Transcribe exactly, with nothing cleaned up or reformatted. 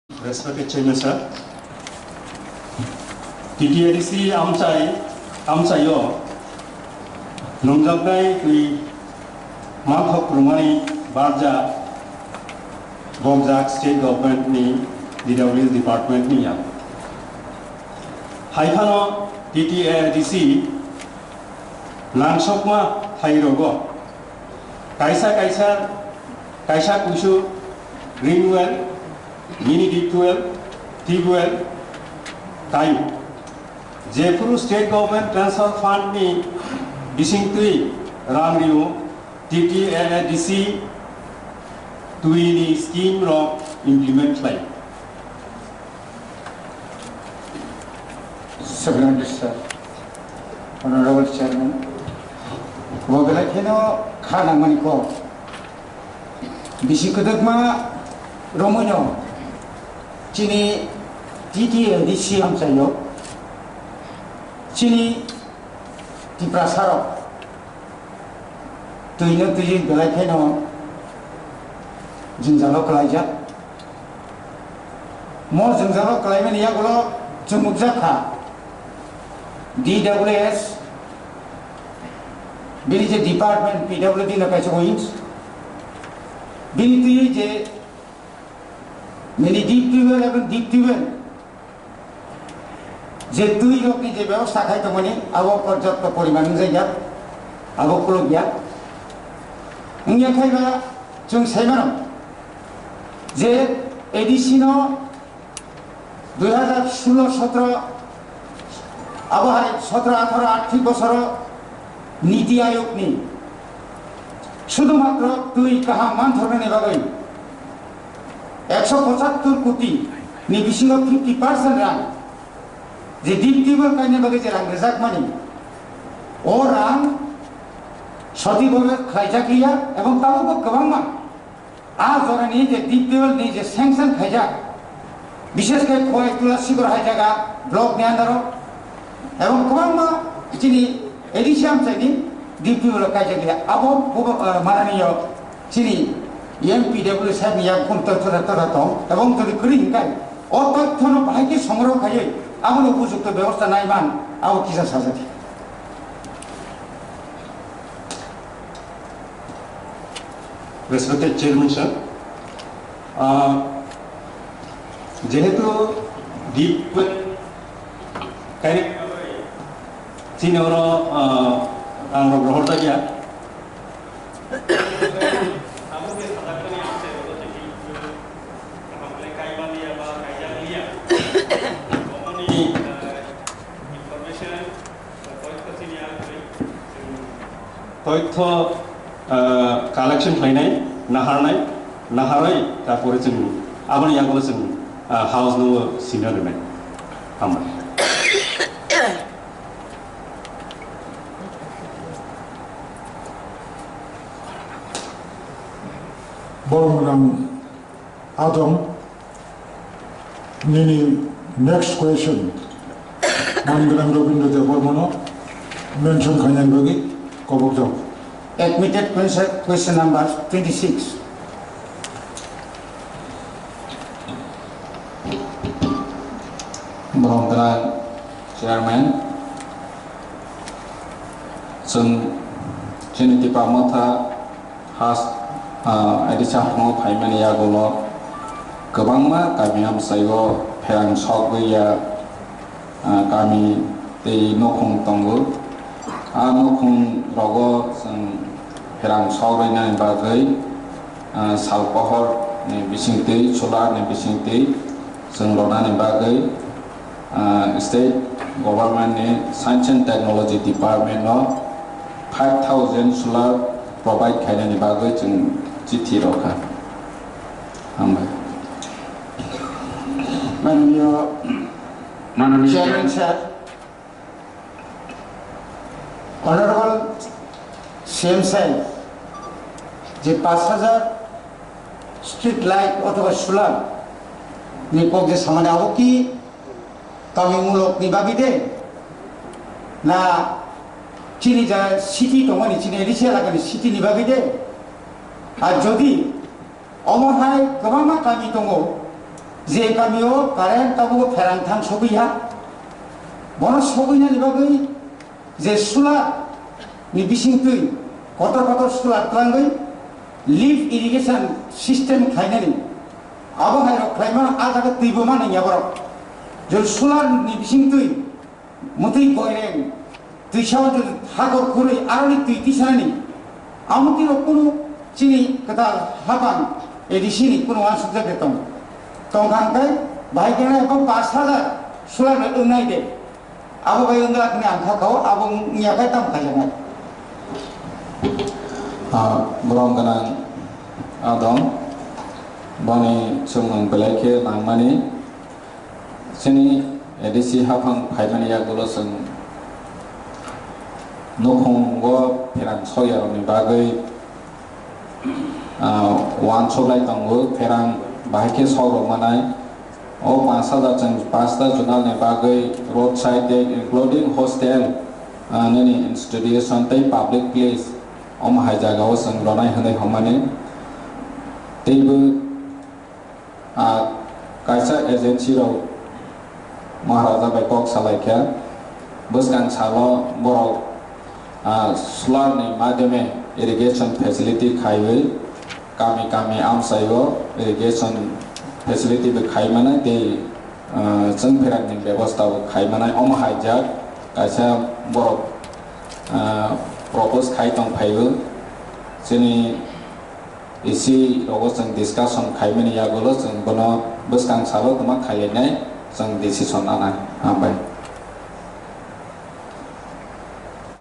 Respected Chairman sir, T T A D C amchai, amchaio nungjaknai twi manthok rwmani barja gokjak state government ni D W S department ni ya. Haiphano T T A D C nangsokma thairogo kaisa kaisa, kaisa kuisu green well, mini deep well, tube well, tayo. Jephuru state government transfer fund ni bisingtwi rang rio, T T A D C twi ni scheme rok implement khlai. Sir, Honorable Chairman, bo belai kheno kha nangmani kok. Bisi kwdwkma romwino chini T T A D C amchaio chini Tiprasarok twino twi belai kheno jwngjalo kwlaijak. Mo jwngjalo kwlaimani yagulo chumukjak kha D W S, bini je department P W D no kaisa wings, bini twi je mini deep tubewell ebong deep tubewell je twi rokni je bebosta khai tongmani abo porjapto poriman wngjakya, abo khulukya. Wngya khai ba chwng sai mano je A D C no dui hajar solo sotro abo hai sotro atharo arthik bosoro Niti Ayog ni sudhumatro twi kaham manthornani bagwi ekso pochattor koti ni bisingo fifty percent rang je deep tubewell kaina bagwi je rang rwjakmani, o rang sothibabe khlaijak liya ebong tabukbo kwbangma a jorani je deep tubewell ni je sanction khaijak, bishesh khe Khowai Tula Sikor hai jaga block ni under o ebong kwbangma chini A D C amchaini deep tubewell kaijak liya, abo bo, eh, mananiyo chini M P W saheb ni yak khum tong tong tong tong ebong jodi kwrwi hinkai o tothyo no bahai khe songroh khaiwi abono upojukto bebosta naiman abo kisa sajak. Respected Chairman sir, ah, jehetu deep well kaini chini oro, ah, ang rok rohor jakya. Toitho, ah, collection khlainai, naharnai, naharwi, tarpore chwng aboni yagulo chwng, ah, house no sina rwnai. Hambai. Borok gwnang Adam, nini next question, man gwnang Rabindra Debbarmano mention khainani bagwi kobokjak. Admitted question, question number twenty-six. Borok gwnang Chairman, chwng chini Tipra Motha Has, ah, A D C haphango phaimani yagulo kwbangma kami amchaio pherang sogwi ya, ah, kami tei nukhung tongo. A nukhung rogo chwng pherang sogwinani bagwi, ah, sal pohor ni bisingtwi, solar ni bisingtwi chwng ronani bagwi, ah, state government ni Science and Technology Department no five thousand solar provide khainani bagwi chwng chithi rokha. Hambai. Mananiyo, Mananiyo Chairman sir, Honorable C M sir, je paanch hajar street light othoba solar ni kok je samani abo ki Tamilmulok ni bagwi de, na chini ja city tongmani, chini A D C elakani city ni bagwi de? Ar jodi omo hai kwbangma kami tongo, Je kamio current tabuk pherang thang sogwi ha, bono sogwinani bagwi je solar ni bisingtwi kotor kotor solar twlangwi lift irrigation system khlainani, abo hai rok khlaima a jaga twibo mano ya borok. Je solar ni bisingtwi mwtwi goireng, twisa o jodi hakor khurwi aroni twi tisanani, amo twi rok kunu chini kwtal haphang A D C ni kunu uansukjak de tong, tongkha hwnkhe bahai khe nai bo pash hajar solar bai wngnai de. Abo bai wngla hwnwi ang kha kao, abo wngya khe tamo khaijaknai. Ah, borom gwnang adong, boni chwngmung belai khe nangmani. Chini A D C haphang phaimani yagulo chwng nukhungo pherang sokyarokni bagwi, ah, uansuk lai tongo, pherang bahai khe sok rok manai. O panch hajar chwng pasta junal ni bagwi road side tei including hostel, ah, nini institution tei public place, omo hai jaga o chwng ronai hwnwi hwnmani. Teibo, ah, kaisa agency rok Maharaja bai kok salai kha, bwskang salo borok, ah, solar ni madhyame irrigation facility khaiwi kami kami amchaio irrigation facility bo khai manai tei, ah, chwng pherang ni bebosta bo khai manai. Omo hai jak kaisa borok, ah, propose khai tong phaio chini isi rogo chwng discussion khaimani yagulo chwng bono bwskang salo twma khailainai chwng decision nanai. Hambai.